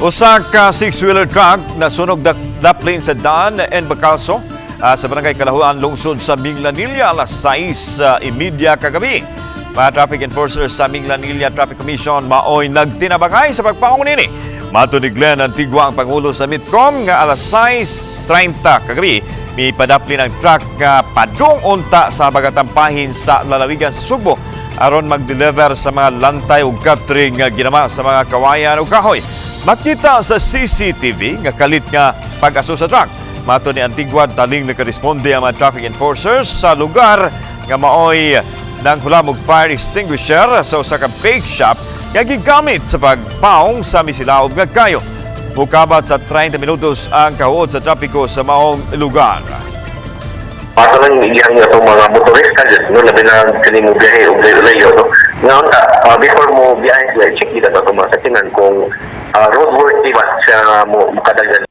Usa ka six-wheeler truck nasunog daplin sa Dan and Bacalso sa Barangay Kalahuan, lungsod sa Minglanilla, alas 6:30 kagabi. Mga traffic enforcers sa Minglanilla Traffic Commission maoy nagtinabangay sa pagpaong nini. Matod ni Glenn Antigua, ang Pangulo sa MITCOM, nga alas 6:30 kagabi, mipadapli ng truck nga padung unta sa Bagatampahin sa lalawigan sa Sugbo aron mag-deliver sa mga lantay ug katri nga ginama sa mga kawayan ug kahoy. Makita sa CCTV nga kalit nga pag-aso sa truck. Matod ni Antigua, taling nakaresponde ang mga traffic enforcers sa lugar nga maoy nang hulam og fire extinguisher sa usa ka bake shop nga gigamit sa pagpaong sa misilaob nga kayo. Mukabat sa 30 minutos ang kahuot sa trapiko sa maong lugar. Ato lang iyang atong mga motorista dyan, no, labi na kini mo biyahe og layo-layo, no. Nga unta, before mo biyahe sila, check gid ato mga sakyanan kung roadworthy ba siya mo mukadagan.